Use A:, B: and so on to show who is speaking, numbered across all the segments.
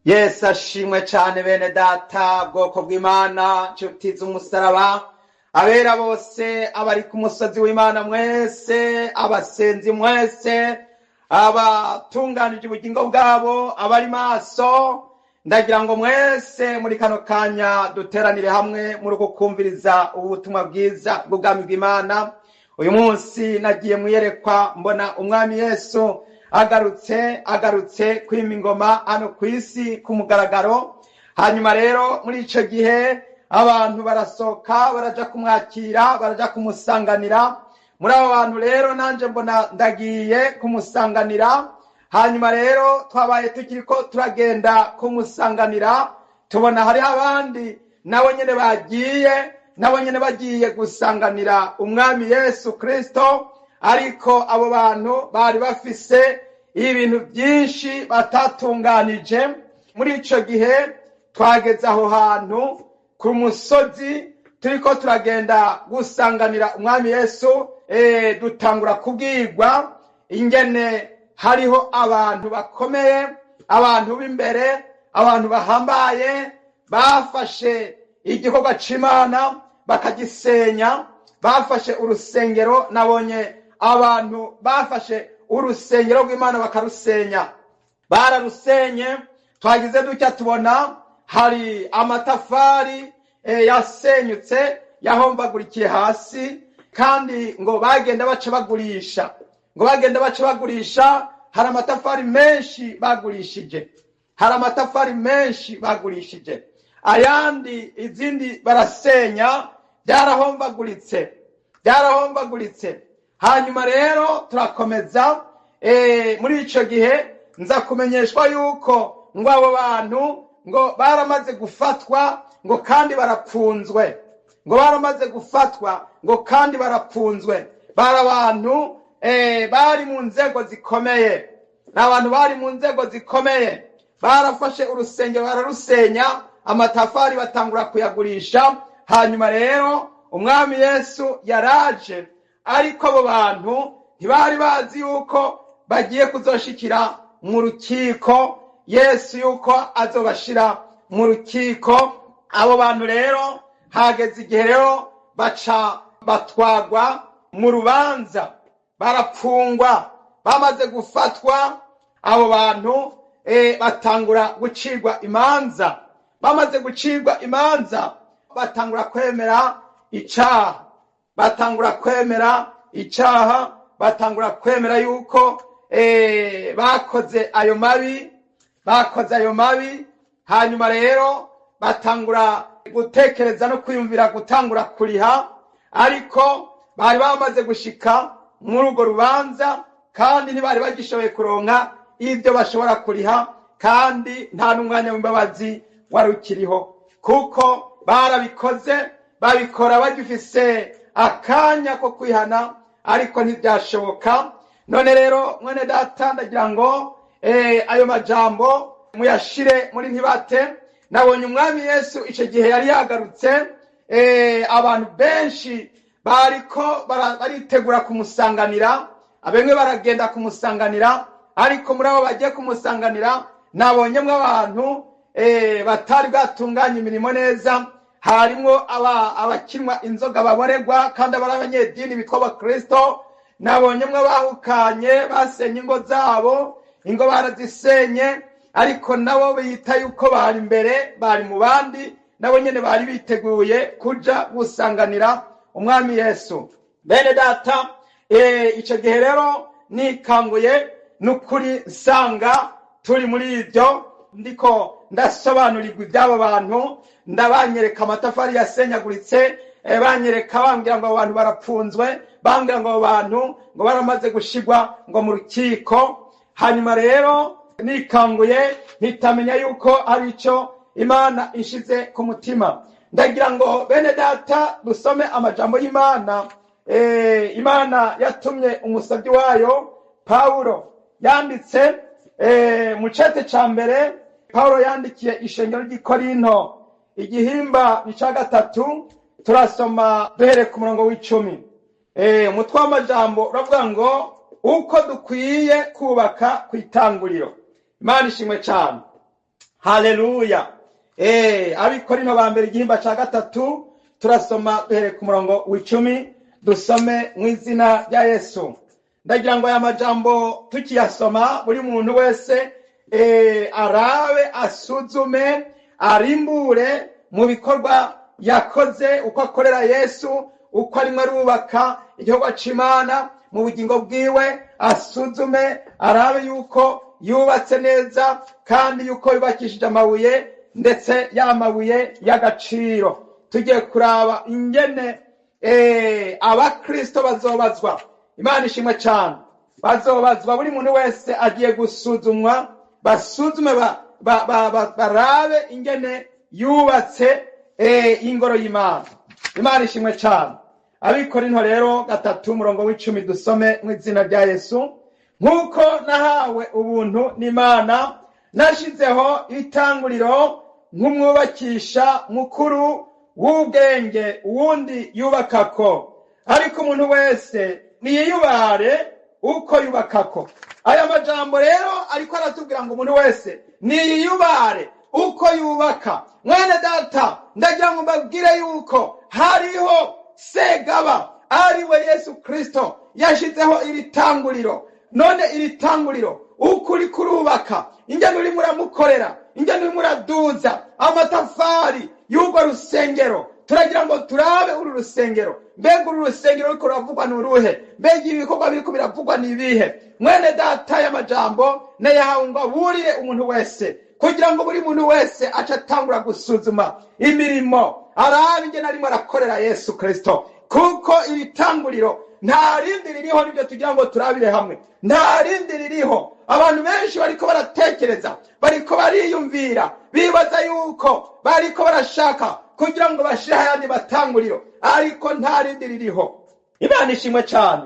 A: Yesu ashimwe cyane. Bene Data, bwoko bw'Imana, nshuti z'umusaraba, abera bose, abari ku musozi w'Imana mwese, abasenzi mwese, abatunganije ubugingo bwabo, abari maso, ndagira ngo mwese muri kano kanya duteranire hamwe muri uku kumviriza ubutumwa bwiza bw'ubwami bw'Imana. Uyu munsi nagiye muyerekwa, mbona Umwami Yesu agarutse, agarutse kwima ingoma hano ku isi ku mugaragaro. Hanyuma rero muri icyo gihe abantu barasohoka, baraja kumwakira, baraja kumusanganira. Muri abo bantu rero nanjye mbona ndagiye kumusanganira. Hanyuma rero twabaye tukiri ko turagenda kumusanganira, tubona hariho abandi nabo nyine bagiye, nabo nyine bagiye gusanganira Umwami Yesu Kirisito. Ariko abo bantu bari bafise ibintu byinshi batatunganije. Muri icyo gihe twageze aho hantu ku musozi, turiko turagenda gusanganira Umwami Yesu, dutangura kubwirwa ingene hariho abantu bakomeye, abantu b'imbere, abantu bahambaye bafashe igikorwa c'Imana bakagisenya, bafashe urusengero. Nabonye abantu bafashe urusengero rw'Imana bakarusenya, bararusenye. Twagize dutya tubona hari amatafari yasenyutse, yahombagurikiye hasi, kandi ngo bagenda baca bagurisha, ngo bagenda baca bagurisha. Hari amatafari menshi bagurishije, hari amatafari menshi bagurishije, ayandi izindi barasenya, byarahombaguritse, byarahombaguritse. Hanyuma rero turakomeza. Muri icyo gihe nza kumenyeshwa yuko ngo abo bantu ngo baramaze gufatwa, ngo kandi barapfunzwe, ngo baramaze gufatwa, ngo kandi barapfunzwe. Bari abantu bari mu nzego zikomeye, ni abantu bari mu nzego zikomeye. Barafashe urusengero bararusenya, amatafari batangura kuyagurisha. Hanyuma rero Umwami Yesu yaraje, ariko abo bantu ntibari bazi yuko bagiye kuzoshikira mu rukiko, Yesu yuko azobashira mu rukiko. Abo bantu rero hageze igihe rero baca batwagwa mu rubanza, barapfungwa. Bamaze gufatwa abo bantu, batangura gucirwa imanza. Bamaze gucirwa imanza batangura kwemera icaha, batangura kwemera icaha, batangura kwemera yuko bakoze ayo mabi, bakoze ayo mabi. Hanyuma rero batangura gutekereza no kwiyumvira gutangura kuriha, ariko bari bamaze gushika muri urwo rubanza, kandi ntibari bagishoboye kuronka ibyo bashobora kuriha, kandi nta n'umwanya w'imbabazi wari ukiriho, kuko barabikoze, babikora bagifise akanya ko kwihana, ariko ntibyashoboka. None rero mwene Data, ndagira ngo ayo majambo muyashire muri ntibate. Nabonye Umwami Yesu icyo gihe yari yagarutse, abantu benshi bariko baritegura kumusanganira, abemwe baragenda kumusanganira. Ariko muri abo bagiye kumusanganira nabonyemwo abantu batari bwatunganya imirimo neza. Harimwo abakinwa inzoga baboregwa, kandi abari abanyedini bitwa abakristo. Nabonyemwo abahukanye, basenye ingo zabo, ingo barazisenye, ariko nabo bita yuko bari imbere, bari mu bandi, nabo nyene bari biteguye kuja gusanganira Umwami Yesu. Bene Data, ico gihe rero nikanguye n'ukuri nsanga turi muri ibyo, ndiko ndasobanurirwa iby'abo bantu, ndabanyereka amatafari yasenyaguritse, banyereka, bambwira ngo abo bantu barapfunzwe, bambwira ngo abo bantu ngo baramaze gushigwa ngo mu rukiko. Hanyuma rero nikanguye ntitamenya yuko ari icyo Imana ishize ku mutima. Ndagira ngo bene Data dusome amajambo y'Imana. Imana yatumye umusabyi wayo Pawulo yanditse mu cete ca mbere Pawulo yandikiye ishengero ry'i Korinto, igihimba ni ca 3, turasoma duhereye ku murongo w'10. Umutwe w'amajambo uravuga ngo uko dukwiye kubaka ku itanguriro. Imana ishimwe cyane. Haleluya. Abikorino ba mbere igihimba ca 3, turasoma duhereye ku murongo w'icumi, dusome mu izina rya Yesu. Ndagira ngo aya majambo tukiyasoma buri muntu wese arabe, asuzume, arimbure mu bikorwa yakoze, uko akorera Yesu, uko arimo arubaka igikorwa c'Imana mu bugingo bwiwe, asuzume arabe yuko yubatse neza kandi yuko yubakishije amabuye, ndetse ya mabuye y'agaciro. Tugiye kuraba ingene abakristo bazobazwa. Imana ishimwe cyane. Bazobazwa, buri muntu wese agiye gusuzumwa, basuzume barabe ingene yubatse ingoro y'Imana. Imana ishimwe cyane. Abikorinto rero 3 umurongo w'icumi, dusome mu izina rya Yesu. Nk'uko nahawe ubuntu n'Imana, nashizeho itanguriro nk'umwubakisha mukuru w'ubwenge, uwundi yubakako, ariko umuntu wese niyiyubare uko yubakako. Aya majambo rero ariko aratubwira ngo umuntu wese niyiyubare uko yubaka. Mwene data, ndagira ngo mbabwire yuko hariho Segaba, ari we Yesu Kristo, yashizeho iri tanguriro. None iri tanguriro uko uri kurubaka, ingene urimo uramukorera, ingene urimo uraduza amatafari y'urwo rusengero, turagira ngo turabe uru rusengero. Mbega uru rusengero ruriko ruravugwa ni uruhe? Mbega ibikorwa biriko biravugwa ni ibihe? Mwene data, aya majambo nayahawe ngo aburire umuntu wese, kugira ngo buri muntu wese ace atangura gusuzuma imirimo, arabe ingene arimo arakorera Yesu Kristo, kuko iri tanguriro nta rindi ririho. Nibyo tugira ngo turabire hamwe, nta rindi ririho. Abantu benshi bariko baratekereza, bariko bariyumvira, bibaza yuko bariko barashaka kugira ngo bashire ayandi matanguriro, ariko nta rindi ririho. Imana ishimwe cyane.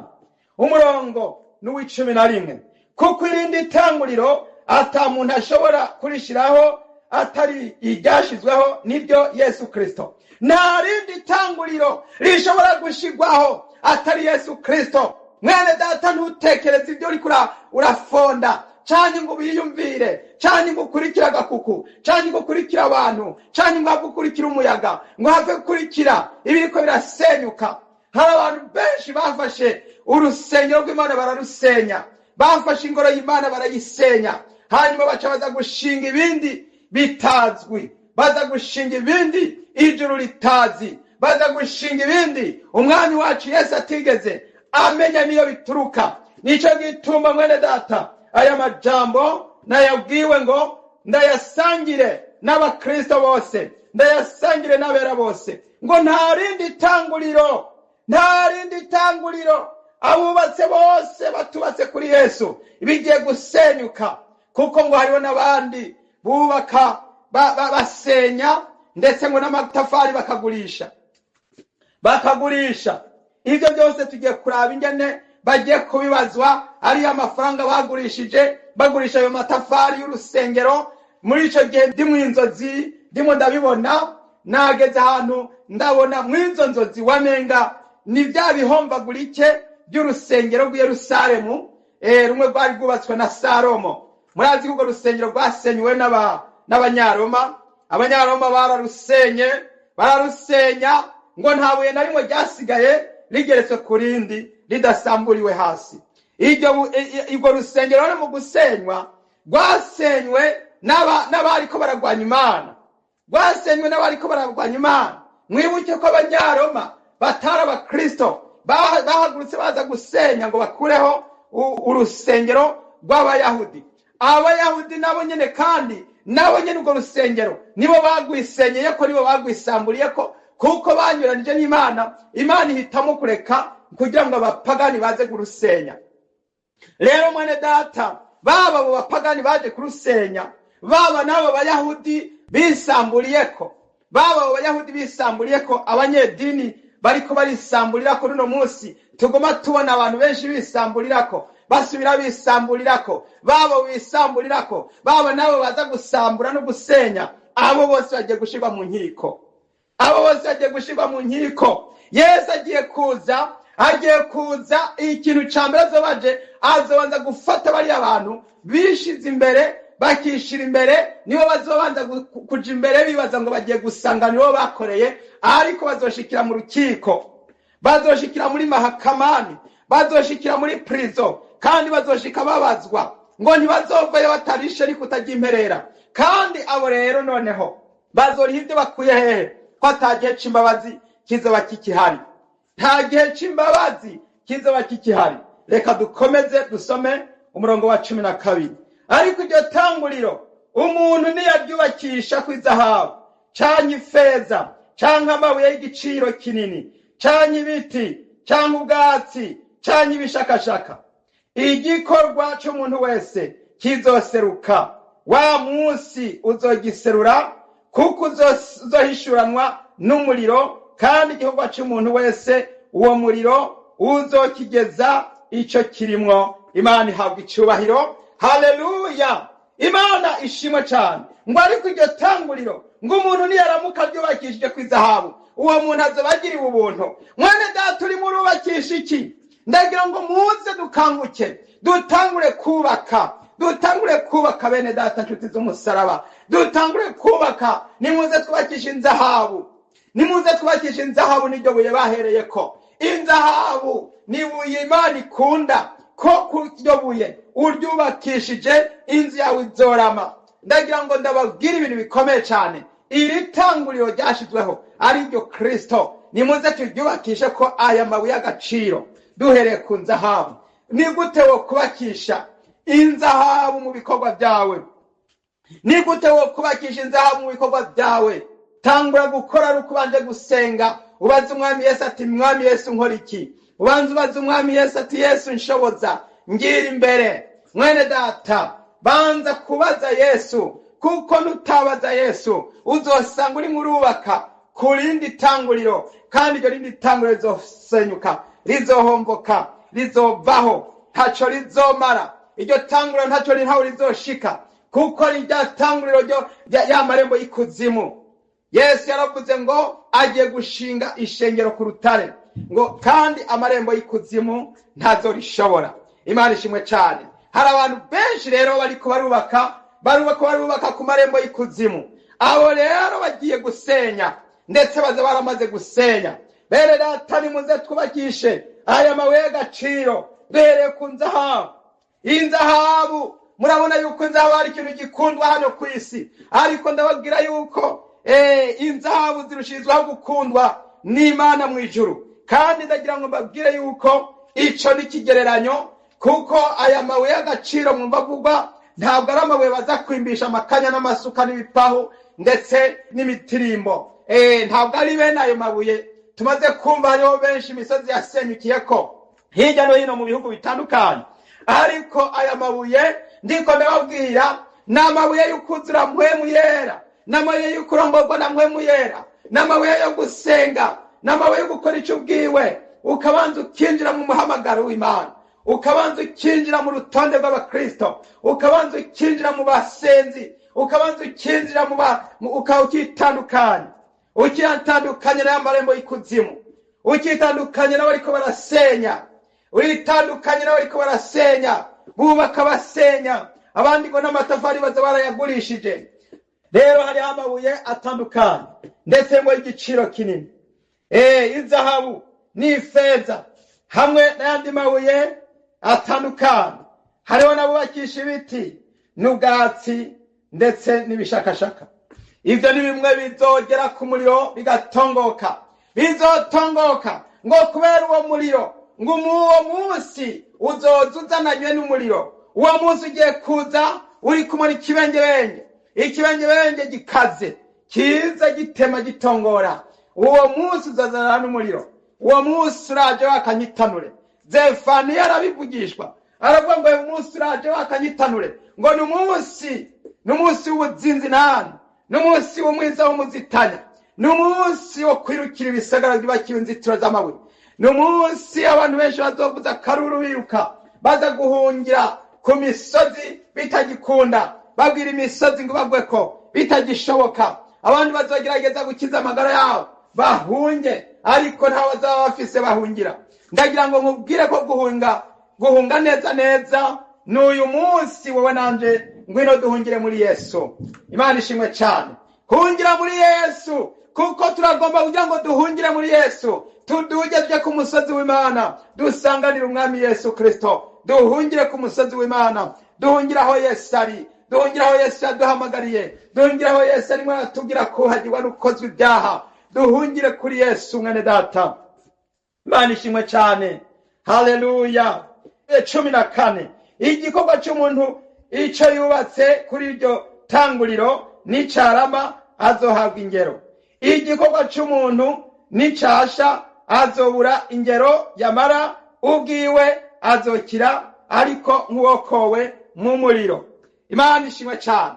A: Umurongo n'uw'icumi na rimwe: kuko irindi tanguriro ata muntu ashobora kurishiraho atari iryashizweho, niryo Yesu Kristo. Nta rindi tanguriro rishobora gushirwaho atari Yesu Kristo. Mwene data, ntutekereze ibyo uriko urafonda, canke ngo wiyumvire, canke ngo ukurikire agakuku, canke ngo ukurikire abantu, canke ngo have ukurikire umuyaga, ngo have ukurikira ibiriko birasenyuka. Hari abantu benshi bafashe urusengero rw'Imana bararusenya, bafashe ingoro y'Imana barayisenya, hanyuma baca baza gushinga ibindi bitazwi, baza gushinga ibindi ijuru ritazi, baza gushinga ibindi umwami wacu Yesu atigeze amenya niyo bituruka. Nico gituma, mwene data, aya majambo nayabwiwe ngo ndayasangire n'abakristo bose, ndayasangire n'abera bose, ngo nta rindi tanguriro, nta rindi tanguriro. Abubatse bose batubatse kuri Yesu bigiye gusenyuka, kuko ngo hariho n'abandi bubaka basenya, ndetse ngo n'amatafari bakagurisha, bakagurisha. Ibyo byose tugiye kuraba ingene bagiye kubibazwa, ariyo amafaranga bagurishije, bagurisha ayo matafari y'urusengero. Muri ico gihe ndi mu inzozi, ndimo ndabibona, nageze ahantu ndabona mu izo nzozi wamenga ni bya bihombagurike by'urusengero rw'i Yerusalemu, rumwe rwari rwubatswe na Salomo. Murazi ko urwo rusengero rwasenywe n'Abanyaroma. Abanyaroma bararusenye, bararusenya, ngo nta buye na rimwe ryasigaye rigeretswe ku rindi ridasamburiwe hasi. Iryo rusengero rero mu gusenywa rwasenywe n'abariko baragwanya Imana, rwasenywe n'abariko baragwanya Imana. Mwibuke ko Abanyaroma batari abakristo bahagurutse baza gusenya ngo bakureho urusengero rw'Abayahudi. Abayahudi nabo nyene kandi nabo nyene urwo rusengero nibo bagwisenyeye ko, nibo bagwisamburiye ko, kuko banyuranije n'Imana. Imana ihitamo kureka kugira ngo abapagani baze kurusenya. Rero mwene data, baba abo bapagani baje kurusenya, baba n'abo Bayahudi bisamburiyeko, baba abo Bayahudi bisamburiyeko, abanyedini bariko barisamburirako runo munsi, tuguma tubona abantu benshi bisamburirako, basubira bisamburirako, baba bisamburirako, baba nabo baza gusambura no gusenya, abo bose bagiye gushirwa mu nkiko. Abo bose bagiye gushirwa mu nkiko. Yesu agiye kuza, agiye kuza, ikintu ca mbere azobaje, azobanza gufata bariya bantu bishize imbere. Bakishira imbere, nibo bazobanza kuja imbere bibaza ngo bagiye gusanga nibo bakoreye, ariko bazoshikira mu rukiko, bazoshikira muri mahakamani, bazoshikira muri prison, kandi bazoshika babazwa ngo ntibazovayo batarishe ariko utajya imperera. Kandi abo rero noneho bazoriha ibyo bakuye hehe, ko ata gihe c'imbabazi kizoba kikihari? Nta gihe c'imbabazi kizoba kikihari. Reka dukomeze dusome umurongo wa 12. Ariko iryo tanguriro umuntu niyaryubakisha ku izahabu canke ifeza canke amabuye y'igiciro kinini canke ibiti canke ubwatsi canke ibishakashaka, igikorwa c'umuntu wese kizoseruka wa munsi uzogiserura, kuko uzohishuranwa n'umuriro, kandi igikorwa c'umuntu wese uwo muriro uzokigeza ico kirimwo. Imana ihabwa icubahiro. Haleluya, Imana ishimwe cane. Ngo ariko iryo tanguriro, ngo umuntu niyaramuka aryubakishije ku izahabu, uwo muntu azoba agiriwe ubuntu. Mwene data, urimo urubakisha iki? Ndagira ngo muze dukanguke, dutangure kubaka, dutangure kubaka. Bene data, nshuti z'umusaraba, dutangure kubaka. Nimuze twubakishe inzahabu, nimuze twubakishe inzahabu. N'iryo buye bahereyeko, inzahabu ni ibuye Imana ikunda, ko kuryo buye uryubakishije inzu yawe izorama. Ndagira ngo ndababwire ibintu bikomeye cyane. Iri tanguriro ryashyizweho ari ryo Kristo, nimuze turyubakishe ko aya mabuye y'agaciro, duhereye ku nzahabu. Ni gute wo kubakisha inzahabu mu bikorwa byawe? Ni gute wo kubakisha inzahabu mu bikorwa byawe? Tangura gukora ari uko ubanje gusenga, ubaze Umwami Yesu ati: "Mwami Yesu, nkora iki?" Ubanza ubaze Umwami Yesu ati: "Yesu, nshoboza, ngira imbere." Mwene data, banza kubaza Yesu, kuko nutabaza Yesu uzosanga urimo urubaka ku rindi tanguriro, kandi iryo rindi tanguriro rizosenyuka, rizohomboka, rizovaho, ntaco rizomara. Iryo tanguriro ntaco ntaho rizoshika, kuko rya tanguriro ryo ya marembo y'ikuzimu. Yesu yaravuze ngo agiye gushinga ishengero ku rutare, ngo kandi amarembo y'ikuzimu ntazorishobora. Imana ishimwe cyane. Hari abantu benshi rero bariko barubaka, barubaka, barubaka ku marembo y'ikuzimu. Abo rero bagiye gusenya, ndetse baza baramaze gusenya. Bene data, nimuze twubakishe aya mabuye y'agaciro, duhereye ku nzahabu. Inzahabu, murabona yuko inzahabu ari ikintu gikundwa hano ku isi, ariko ndababwira yuko inzahabu zirushirizwaho gukundwa n'Imana mu ijuru. Kandi ndagira ngo mbabwire yuko ico ni ikigereranyo, kuko aya mabuye y'agaciro mwumva avugwa ntabwo ari amabuye baza kwimbisha amakanya n'amasuka n'ibipahu ndetse n'imitirimbo. Ntabwo ari bene ayo mabuye tumaze kumva. Hariho benshi imisozi yasenyukiyeko hirya no hino mu bihugu bitandukanye, ariko aya mabuye ndiko ndababwira ni amabuye y'ukuzura Mpwemu Yera, ni amabuye y'ukurongorwa na Mpwemu Yera, ni amabuye yo gusenga, ni amabuye yo gukora icyo ubwiwe, ukabanza ukinjira mu muhamagaro w'Imana, ukabanza ukinjira mu rutonde rw'abakristo, ukabanza ukinjira mu basenzi, ukabanza ukinjira mu ba ukaba ukitandukanya, ukitandukanya n'aya marembo y'ikuzimu, ukitandukanya n'abariko barasenya, uritandukanye n'abariko barasenya, bubaka basenya, abandi ngo n'amatafari baza barayagurishije. Rero hariho amabuye atandukanye ndetse ngo y'igiciro kinini, izahabu n'ifeza hamwe n'ayandi mabuye atandukanye. Hariho n'abubakisha ibiti n'ubwatsi ndetse n'ibishakashaka. Ibyo ni bimwe bizogera ku muriro bigatongoka, bizotongoka ngo kubera uwo muriro, ngo uwo munsi uzoza uzananywe n'umuriro. Uwo munsi ugiye kuza uri kumwe n'ikibengebenge, ikibengebenge gikaze kiza gitema gitongora. Uwo munsi uzazanana n'umuriro. Uwo munsi uraje wakanyitanure. Zefaniya arabivugishwa, aravuga ngo uyu munsi uraje wakanyitanure, ngo ni umunsi w'ubuzinzi nani, ni umunsi w'umwiza w'umuzitanya, ni umunsi wo kwirukira ibisagara byubakiwe inzitiro z'amabuye, ni umunsi abantu benshi bazovuza akaruru biruka baza guhungira ku misozi bitagikunda, babwira imisozi ngo bagwe ko bitagishoboka. Abandi bazogerageza gukiza amagara yabo bahunge, ariko ntawe bazaba bafise bahungira. Ndagira ngo nkubwire ko guhunga, guhunga neza neza. N'uyu munsi wowe nanje, ngwino duhungire muri Yesu. Imana ishimwe cyane. Hungira muri Yesu, kuko turagomba kugira ngo duhungire muri Yesu, tuduge tujye ku musozi w'Imana, dusanganire Umwami Yesu Kristo. Duhungire ku musozi w'Imana, duhungire aho Yesu ari, duhungire aho Yesu yaduhamagariye, duhungire aho Yesu arimo aratubwira kuhagirwa n'ukozwa ibyaha. Duhungire kuri Yesu, mwene data. Imana ishimwe cyane. Haleluya. 14: igikorwa cy'umuntu icyo yubatse kuri iryo tanguriro n'icarama azohabwa ingero. Igikorwa cy'umuntu n'icasha azobura ingero, yamara ubwiwe azokira, ariko nk'uwokowe mu muriro. Imana ishimwe cyane.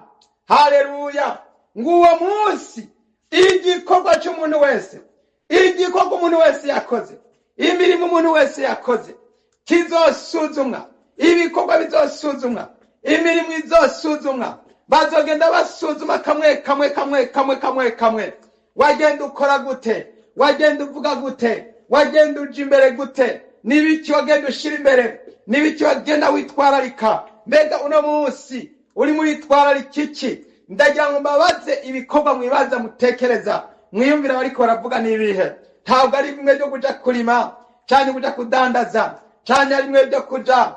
A: Haleluya. Nguwo munsi igikorwa cy'umuntu wese, igikorwa umuntu wese yakoze, imirimo umuntu wese yakoze kizosuzumwa, ibikorwa bizosuzumwa, imirimo izosuzumwa. Bazogenda basuzuma kamwe kamwe, kamwe kamwe, kamwe kamwe. Wagenda ukora gute? Wagenda uvuga gute? Wagenda uja imbere gute? N'ibiki wagenda ushira imbere? N'ibiki wagenda witwararika? Mbega uno munsi uri muritwararika iki? Ndagira ngo mbabaze, ibikorwa mwibaza, mutekereza, mwiyumvira bariko baravuga n'ibihe? Ntabwo ari bimwe byo kuja kurima canke kuja kudandaza, canke ari bimwe byo kuja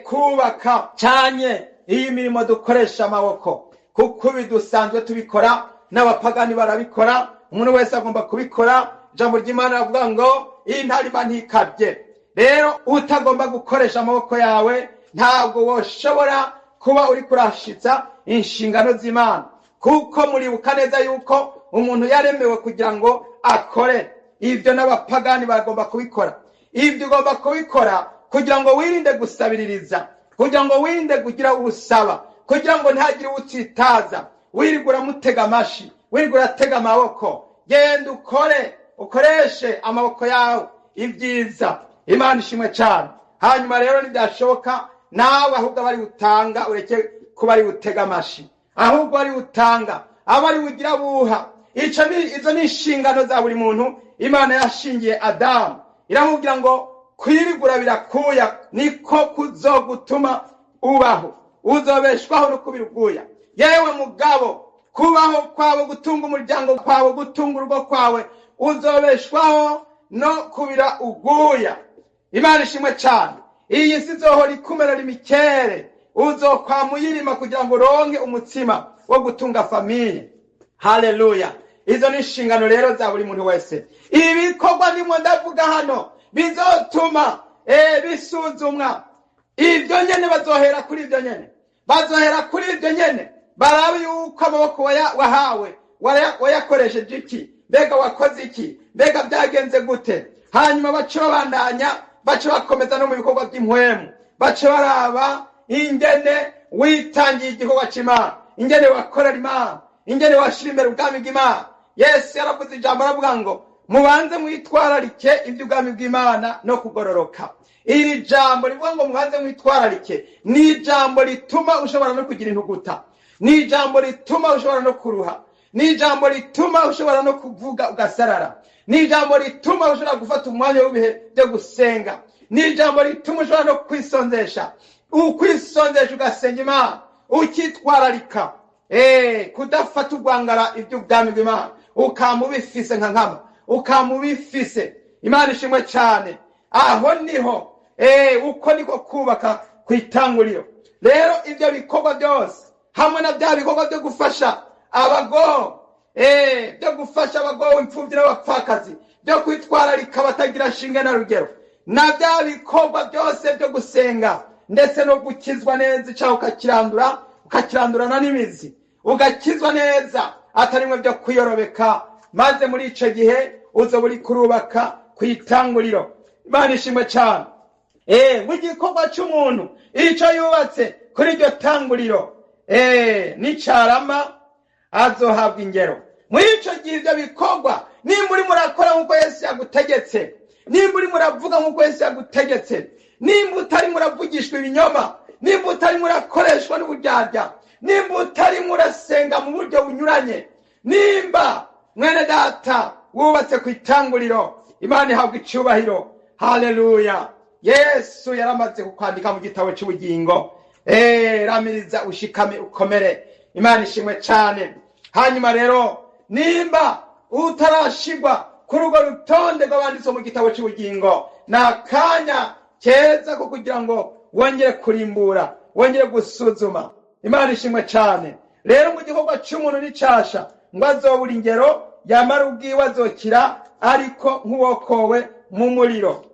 A: kubaka, canke iyi mirimo dukoresha amaboko, kuko ibi dusanzwe tubikora, n'abapagani barabikora, umuntu wese agomba kubikora. Ijambo ry'Imana ravuga ngo intarima ntikabye. Rero utagomba gukoresha amaboko yawe, ntabwo woshobora kuba uri kurashitsa inshingano z'Imana, kuko muribuka neza yuko umuntu yaremewe kugira ngo akore. Ibyo n'abapagani bagomba kubikora. Ibyo ugomba kubikora kugira ngo wirinde gusabiririza, kugira ngo wirinde kugira ubusaba, kugira ngo ntagire utsitaza wirirwa uramutega amashi, wirirwa uratega amaboko. Genda ukore, ukoreshe amaboko yawe ibyiza. Imana ishimwe cyane. Hanyuma rero ntibyashoboka nawe ahubwo aba ari utanga, ureke kuba ari utega amashi, ahubwo ari utanga, aba ari ugira buha. Ico ni izo ni inshingano za buri muntu. Imana yashingiye Adamu, iramubwira ngo kwirigura birakuya niko kuzogutuma ubaho, uzobeshwaho no kubira ubwuya. Yewe mugabo, kubaho kwawe, gutunga umuryango kwawe, gutunga urugo kwawe, uzobeshwaho no kubira uguya. Imana ishimwe cyane. Iyi si izohora ikumerera imikere, uzokwama uyirima kugira ngo uronke umutsima wo gutunga famille. Haleluya. Izo ni inshingano rero za buri muntu wese. Ibikorwa ndimo ndavuga hano bizotuma bisuzumwa, ibyo nyene bazohera kuri ibyo nyene, bazohera kuri ibyo nyene, barabe yuko amaboko wahawe wayakoresheje iki, mbega wakoze iki, mbega byagenze gute. Hanyuma bace babandanya, bace bakomeza no mu bikorwa by'impwemu, bace baraba ingene witangiye igikorwa c'Imana, ingene wakorera Imana, ingene washira imbere ubwami bw'Imana. Yesu yaravuze ijambo, aravuga ngo mubanze mwitwararike iby'ubwami bw'Imana no kugororoka. Iri jambo rivuga ngo mubanze mwitwararike ni ijambo rituma ushobora no kugira intuguta, ni ijambo rituma ushobora no kuruha, ni ijambo rituma ushobora no kuvuga ugasarara, ni ijambo rituma ushobora gufata umwanya w'ibihe byo gusenga, ni ijambo rituma ushobora no kwisonzesha, ukwisonzesha ugasenga Imana, ukitwararika kudafata urwangara iby'ubwami bw'Imana, ukama ubifise nka nkama, ukama ubifise. Imana ishimwe cyane. Aho niho uko niko kubaka ku itanguriro. Rero ibyo bikorwa byose hamwe na bya bikorwa byo gufasha abagowe, byo gufasha abagowe, imfubyi n'abapfakazi, byo kwitwararika batagira shinge na rugero, na bya bikorwa byose byo gusenga, ndetse no gukizwa neza icyaha ukakirandura, ukakirandurana n'imizi, ugakizwa neza, atarimwe byo kwiyorobeka, maze muri ico gihe uzoba uri kurubaka ku itanguriro. Imana ishimwe cyane. Ngo igikorwa cy'umuntu ico yubatse kuri iryo tanguriro n'icarama azohabwa ingero. Muri ico gihe ibyo bikorwa, nimba urimo urakora nk'uko Yesu yagutegetse, nimba urimo uravuga nk'uko Yesu yagutegetse, nimba utarimo uravugishwa ibinyoma, nimba utarimo urakoreshwa n'uburyarya, nimba utarimo urasenga mu buryo bunyuranye, nimba mwene data wubatse ku itanguriro, Imana ihabwa icyubahiro. Haleluya. Yesu yaramaze kukwandika mu gitabo cy'ubugingo. Ramiriza ushikame ukomere. Imana ishimwe cyane. Hanyuma rero nimba utarashigwa kuri urwo rutonde rw'abanditse mu gitabo cy'ubugingo, ni akanya keza ko kugira ngo wongere kurimbura, wongere gusuzuma. Imana ishimwe cyane. Rero mu gikorwa cy'umuntu n'icasha ngo azobura ingero, yamara ubwiwe azokira ariko nk'uwokowe mu muriro.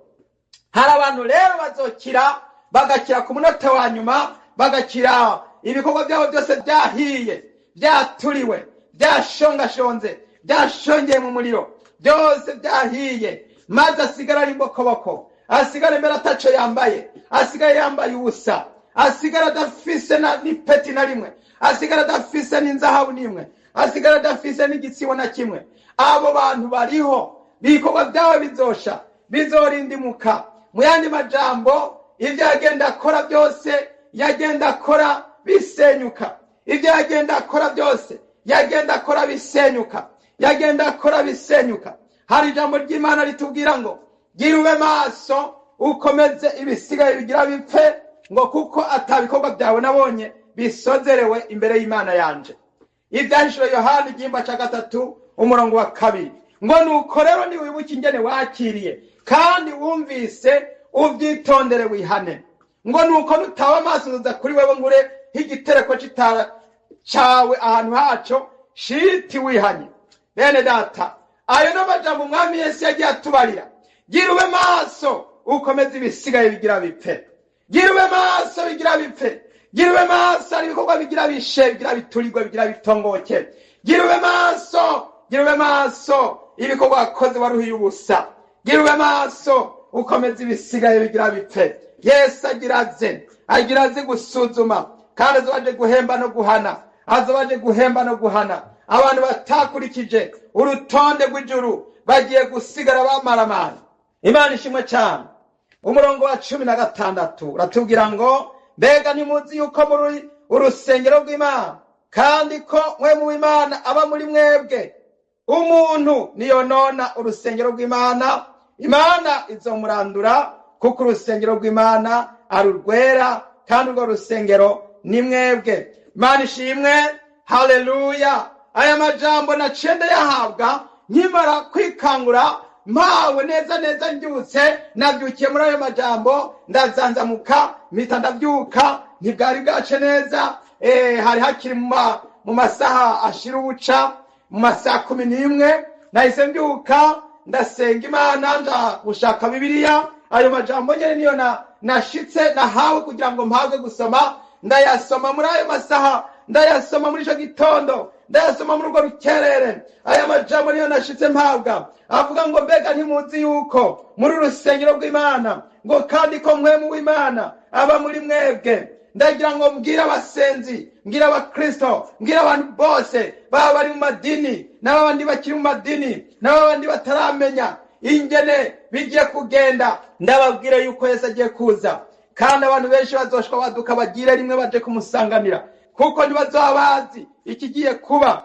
A: Hari abantu rero bazokira, bagakira ku munota wa nyuma, bagakira ibikorwa byabo byose byahiye, byaturiwe, byashongashonze, byashongeye mu muriro, byose byahiye, maze asigara ari imbokoboko, asigara imbere ataco yambaye, asigara yambaye ubusa, asigara adafise n'ipeti na rimwe, asigara adafise n'inzahabu n'imwe, asigara adafise n'igitsibo na kimwe. Abo bantu bariho, ibikorwa byabo bizosha, bizorindimuka. Mu yandi majambo, ibyo yagenda akora byose yagenda akora bisenyuka, ibyo yagenda akora byose yagenda akora bisenyuka, yagenda akora bisenyuka. Hari ijambo ry'Imana ritubwira ngo gira ube maso ukomeze ibisigaye bigira bipfe, ngo kuko atabikorwa byawe nabonye bisozerewe imbere y'Imana yanje. Ibyanditswe Yohana igihimba cya 3 umurongo wa 2 ngo nuko rero niwibuke ingene wakiriye kandi wumvise, ubyitondere wihane. Ngo nuko nutaba amaso nzoza kuri wewe ngure nk'igitereko c'itara cawe ahantu haco shiti wihanye. Bene data, ayo n'amajambo umwami Yesu yagiye atubarira. Gira ube maso ukomeze ibisigaye bigira bipfe, gira ube maso bigira bipfe, gira ube maso ari ibikorwa bigira bishe, bigira biturirwe, bigira bitongoke. Gira ube maso, gira ube maso ibikorwa wakoze waruhiye ubusa. Gira ube maso ukomeze ibisigaye bigira bipfe. Yesu agira aze gusuzuma, kandi azobaje guhemba no guhana, azobaje guhemba no guhana abantu batakurikije urutonde rw'ijuru, bagiye gusigara bamaramara. Imana ishimwe cyane. Umurongo wa 16 uratubwira ngo mbega ntimuzi yuko muri urusengero rw'Imana, kandi ko mwe mu Imana aba muri mwebwe? Umuntu niyonona urusengero rw'Imana, Imana izomurandura, kuko urusengero rw'Imana ari urwera, kandi urwo rusengero ni mwebwe. Imana ishimwe, haleluya. Aya majambo naciye ndayahabwa nkimara kwikangura, mpawe neza neza mbyutse, nabyukiye muri ayo majambo, ndazanzamuka mpita ndabyuka, ntibwari bwace neza, hari hakiri mu masaha ashira ubuca, mu masaha 11 nahise mbyuka ndasenga Imana, nja gushaka Bibiliya. Ayo majambo nyene niyo nashitse nahawe kugira ngo mpabwe gusoma, ndayasoma muri ayo masaha, ndayasoma muri ico gitondo, ndayasoma muri urwo rukerere. Aya majambo niyo nashitse mpabwa, avuga ngo mbega ntimuzi yuko muri urusengero rw'Imana, ngo kandi ko mwe mu Imana aba muri mwebwe. Ndagira ngo mbwire abasenzi, mbwire abakristo, mbwire abantu bose baba bari mu madini n'abandi bakiri mu madini n'abandi bataramenya ingene bigiye kugenda, ndababwire yuko Yesu agiye kuza, kandi abantu benshi bazoshwa baduka bagire rimwe baje kumusanganira, kuko ntibazoba bazi ikigiye kuba.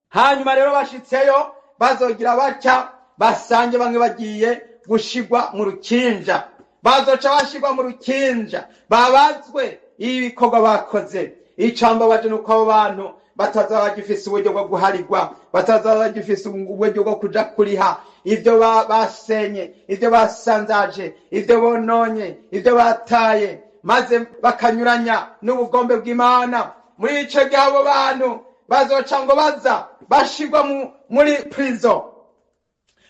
A: Hanyuma rero bashitseyo bazogira batya, basange bamwe bagiye gushigwa mu rukinja, bazoca bashigwa mu rukinja, babazwe ibikorwa bakoze. Icamba baje nuko abo bantu bataza bagifise uburyo bwo guharigwa, bataza bagifise uburyo bwo kuja kuriha ivyo basenye, ivyo basanzaje, ivyo bononye, ivyo bataye, maze bakanyuranya n'ubugombe bw'Imana. Muri ico gihe abo bantu bazoca ngo baza bashigwa muri prison.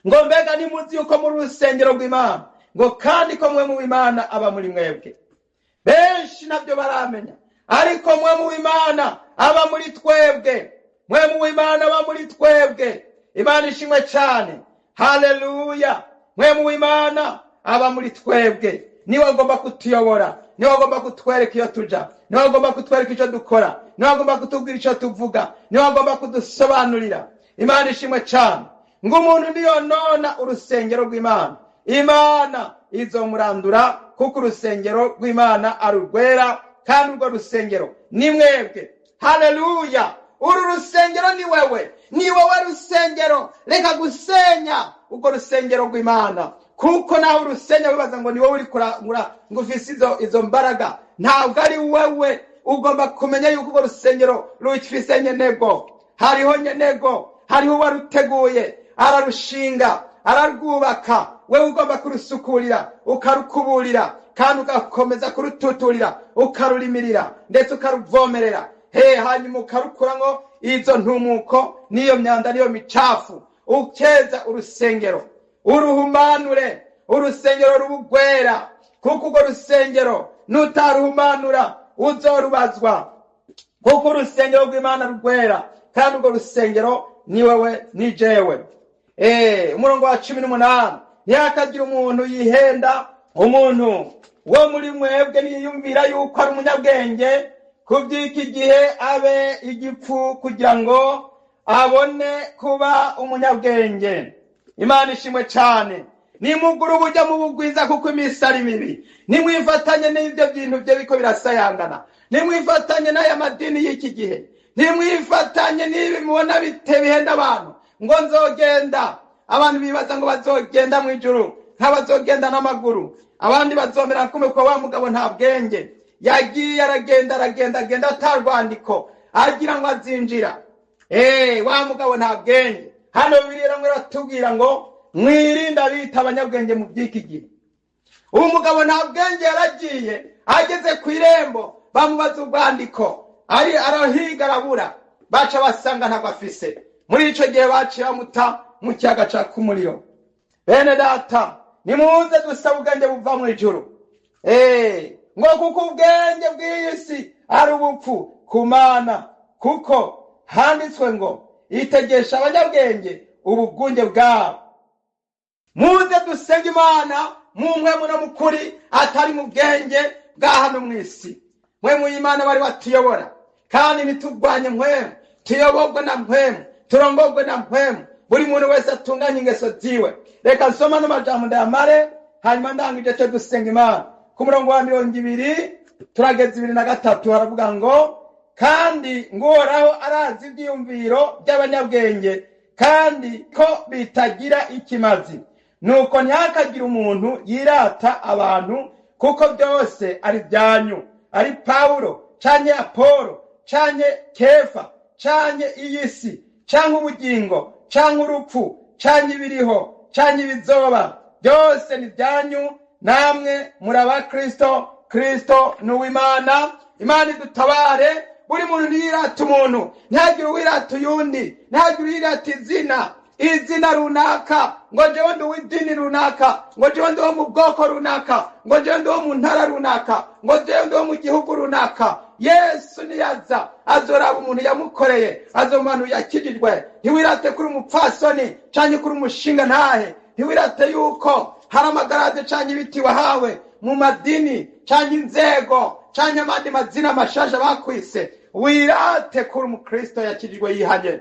A: Ngo mbega ntimuzi yuko muri urusengero rw'Imana, ngo kandi ko mwe mu Imana aba muri mwebwe. Benshi nabyo baramenya, ariko mwe mu Imana aba muri twebwe, mwe mu Imana aba muri twebwe. Imana ishimwe cyane, haleluya. Mwe mu Imana aba muri twebwe, niwe agomba kutuyobora, niwe agomba kutwereka iyo tuja, niwe agomba kutwereka icyo dukora, niwe agomba kutubwira icyo tuvuga, niwe agomba kudusobanurira. Imana ishimwe cyane. Ngo umuntu niyonona urusengero rw'Imana, Imana izomurandura, kuko urusengero rw'Imana ari urwera, kandi urwo rusengero ni mwebwe. Haleluya. Uru rusengero ni wewe, ni wowe rusengero. Reka gusenya urwo rusengero rw'Imana, Kuko nawe urusenya wibaza ngo ni wowe uri kurangura, ngo ufise izo mbaraga, ntabwo ari wewe. Ugomba kumenya yuko urwo rusengero rufise nyenego. Hariho nyenego, hariho uwaruteguye, ararushinga, ararwubaka. Wewe ugomba kurusukurira, ukarukuburira, kandi ugakomeza kurututurira, ukarurimirira, ndetse ukaruvomerera. Hanyuma ukarukuramwo izo ntumuko n'iyo myanda n'iyo micafu, ukeza urusengero, uruhumanure urusengero rubugwera. Kuko urwo rusengero nutaruhumanura uzorubazwa, kuko urusengero rw'Imana rugwera, kandi urwo rusengero ni wewe ni jewe. Umurongo wa 18, ntihakagira umuntu yihenda. Umuntu wo muri mwebwe niyumvira yuko ari umunyabwenge ku by'iki gihe, abe igipfu kugira ngo abone kuba umunyabwenge. Imana ishimwe cyane. Nimugura uburyo mubugwiza, kuko iminsi ari mibi. Nimwifatanye n'ibyo bintu bye biko birasayangana, nimwifatanye n'aya madini y'iki gihe, nimwifatanye n'ibi mubona bite bihenda abantu ngo nzogenda. Abantu bibaza ngo bazogenda mu ijuru nk'abazogenda n'amaguru, abandi bazomera kumwe kwa wa mugabo nta bwenge yagiye aragenda, aragenda, agenda atarwandiko, agira ngo azinjira. Wa mugabo nta bwenge. Hano Bibiliya ngo iratubwira ngo mwirinde abita abanyabwenge mu by'iki gihe. Uwo mugabo nta bwenge yaragiye, ageze ku irembo bamubaza urwandiko, ari arahiga arabura, baca basanga ntabwo afise. Muri ico gihe baciye bamuta mu kiyaga caka umuriro. Bene data, nimuze dusaba ubwenge buva mu ijuru. Ngo kuko ubwenge bw'iyi si ari ubupfu ku Mana, kuko handitswe ngo itegesha abanyabwenge ubugunge bwabo. Muze dusenge Imana mu mpwemu no mu kuri, atari mu bwenge bwa hano mw'isi. Mpwemu y'Imana bari batuyobora, kandi ntitugwanye mpwemu, tuyoborwe na mpwemu, turongorwe na mpwemu. Buri muntu wese atunganye ingeso ziwe. Reka nsoma n'amajambo ndayamare, hanyuma ndangije cyo dusenga Imana. Ku murongo wa 20 turageza 23, haravuga ngo kandi ngo Uhoraho arazi ibyiyumviro by'abanyabwenge, kandi ko bitagira ikimazi. Nuko ntihakagire umuntu yirata abantu, kuko byose ari byanyu, ari Pawulo canke Apolo canke Kefa canke iyi si canke ubugingo canke urupfu canke ibiriho canke ibizoba, byose ni byanyu, namwe muri aba Kristo, Kristo ni uw'Imana. Imana idutabare. Buri muntu ntiyirata umuntu, ntihagire uwirata uyundi, ntihagire uwirata izina runaka, ngo jewe ndi uw'idini runaka, ngo jewe ndi uwo mu bwoko runaka, ngo jewe ndi uwo mu ntara runaka, ngo jewe ndi uwo mu gihugu runaka. Yesu niyaza azoraba umuntu yamukoreye, azomba umuntu yakijijwe. Ntiwirate kuri umupfasoni canke kuri umushinga ntahe, ntiwirate yuko hari amagarade canke ibiti wahawe mu madini canke inzego canke amandi mazina mashasha bakwise. Wirate kuri umukristo yakijijwe yihanye,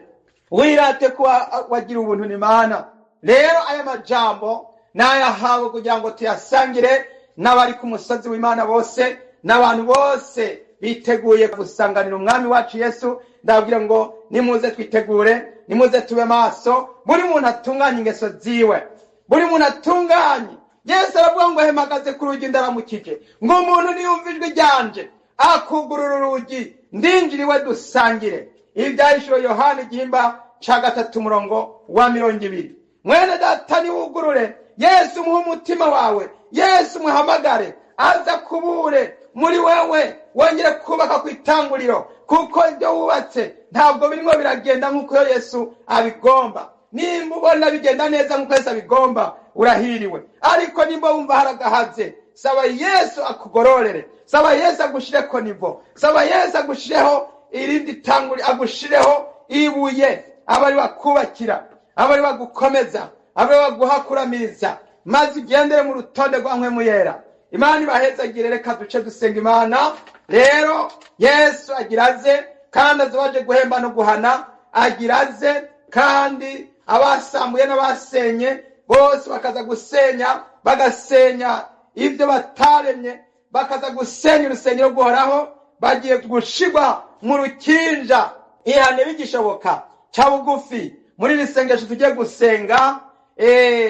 A: wirate kuba wagira ubuntu n'Imana. Rero aya majambo nayahawe kugira ngo tuyasangire n'abari ku musozi w'Imana bose, n'abantu bose biteguye gusanganira umwami wacu Yesu. Ndababwira ngo nimuze twitegure, nimuze tube maso, buri muntu atunganye ingeso ziwe, buri muntu atunganye. Yesu aravuga ngo hemagaze ku rugi ndaramukije, ngo umuntu niyumva ijwi ryanje akugurura urugi, ndinjira iwe dusangire. Ibi byahishuriwe Yohana igihimba ca 3 umurongo wa 20. Mwene data, niwugurure Yesu, umuhe umutima wawe, Yesu umuhamagare aza kubure muri wewe, wongere kubaka ku itanguriro, kuko ibyo wubatse ntabwo birimo biragenda nk'uko Yesu abigomba. Nimba ubona bigenda neza nk'uko Yesu abigomba, urahiriwe. Ariko nimba wumva haragahaze, saba Yesu akugororere, saba Yesu agushireko nivo, saba Yesu agushireho irindi tanguri, agushireho ibuye abari bakubakira, abari bagukomeza, abari baguhakuramiriza, maze ugendere mu rutonde rwa mpwemu yera. Imana ibahezagire. Reka duce dusenga Imana. Rero Yesu agira aze, kandi azobaje guhemba no guhana. Agira aze, kandi abasambuye n'abasenye bose bakaza gusenya, bagasenya ibyo bataremye, bakaza gusenya urusengero rw'Uhoraho, bagiye gushigwa mu rukinja. Ihane bigishoboka, ca bugufi. Muri iri sengesho tugiye gusenga,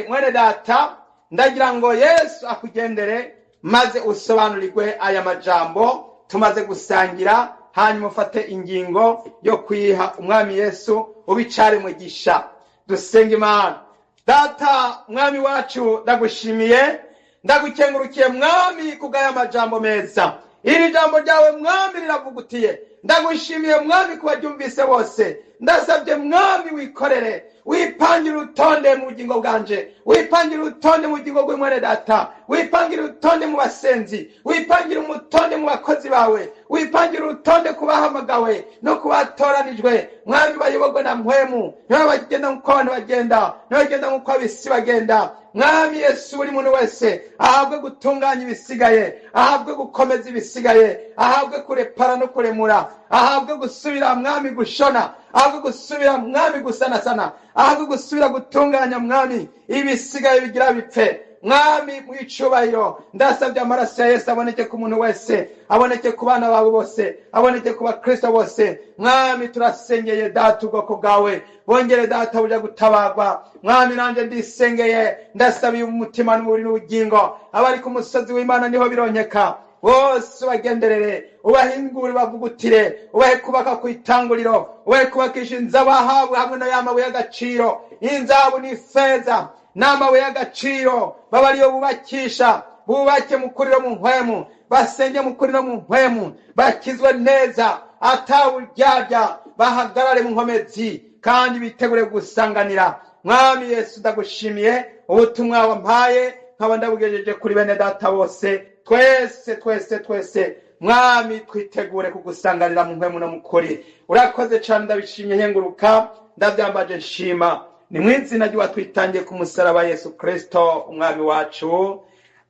A: mwene data, Ndagira ngo Yesu akugendere maze usobanurirwe aya majambo tumaze gusangira, hanyuma ufate ingingo yo kwiha umwami Yesu ubicare mugisha. Dusenga Imana. Data mwami wacu, ndagushimiye, ndagukengurukiye mwami kubw'aya majambo meza. Iri jambo ryawe mwami riravugutiye. Ndagushimiye mwami kubaryumvise bose. Ndasabye mwami wikorere, wipangire urutonde mu bugingo bwanje, wipangire urutonde mu bugingo bw'umwene data, wipangire urutonde mu basenzi, wipangire umutonde mu bakozi bawe, wipangire urutonde ku bahamagawe no ku batoranijwe. Mwami bayoborwe na mpwemu, nibo bagenda nk'uko abantu bagenda, nibo bagenda nk'uko ab'isi bagenda. Mwami Yesu, buri muntu wese ahabwe gutunganya ibisigaye, ahabwe gukomeza ibisigaye, ahabwe kurepara no kuremura, ahabwe gusubira mwami gushona, ahabwe gusubira mwami gusanasana, ahabwe gusubira gutunganya mwami ibisigaye bigira bipfe. Mwami mw'icubahiro, ndasabye amaraso ya Yesu aboneke ku muntu wese, aboneke ku bana bawe bose, aboneke ku bakristo bose. Mwami turasengeye data ubwoko bwawe bongere data buja gutabagwa. Mwami nanje ndisengeye, ndasabiye umutima n'umubiri n'ubugingo abari ku musozi w'Imana niho bironkeka bose, ubagenderere, ubahingure, ubavugutire, ubahe kubaka ku itanguriro, ubahe kubakisha inzabahabu hamwe na ya mabuye y'agaciro, inzahabu n'ifeza n'amabuye y'agaciro, baba ariyo bubakisha, bubake mu kuri no mu mpwemu, basenge mu kuri no mu mpwemu, bakizwe neza atawuryarya, bahagarare mu nkomezi kandi bitegure gusanganira. Mwami Yesu, ndagushimiye ubutumwa wampaye, nkaba ndabugejeje kuri bene data bose. Twese twese twese mwami twitegure kugusanganira mu mpwemu no mu kuri. Urakoze cyane, ndabishimye, nkenguruka, ndabyambaje, nshima. Ni mu izina ry'uwatwitangiye ku musaraba Yesu Kristo umwami wacu,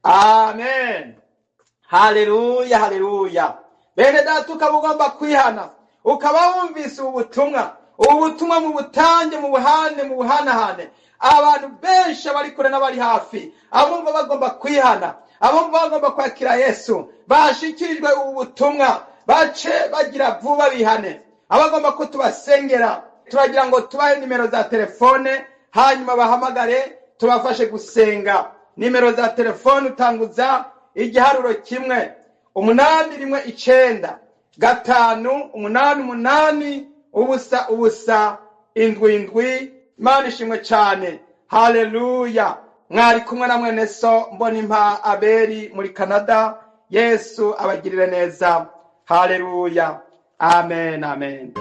A: amen. Haleluya, haleluya. Bene data, ukaba ugomba kwihana, ukaba wumvise ubu butumwa, ubu butumwa mu butange, mu buhane, mu buhanahane. Abantu benshi abari kure n'abari hafi, abumva bagomba kwihana, abumva bagomba kwakira Yesu, bashikirijwe ubu butumwa, bace bagira vuba bihane. Abagomba ko tubasengera, turagira ngo tubahe nimero za telefone, hanyuma bahamagare tubafashe gusenga. Nimero za telefone utanguza igiharuro 1 8 1 9 5 8 8 0 0 7 7. Imana ishimwe cyane. Haleluya. Mwari kumwe na mwene so Mbonimpa Abeli muri Canada. Yesu abagirire neza. Haleluya. Amen, amen.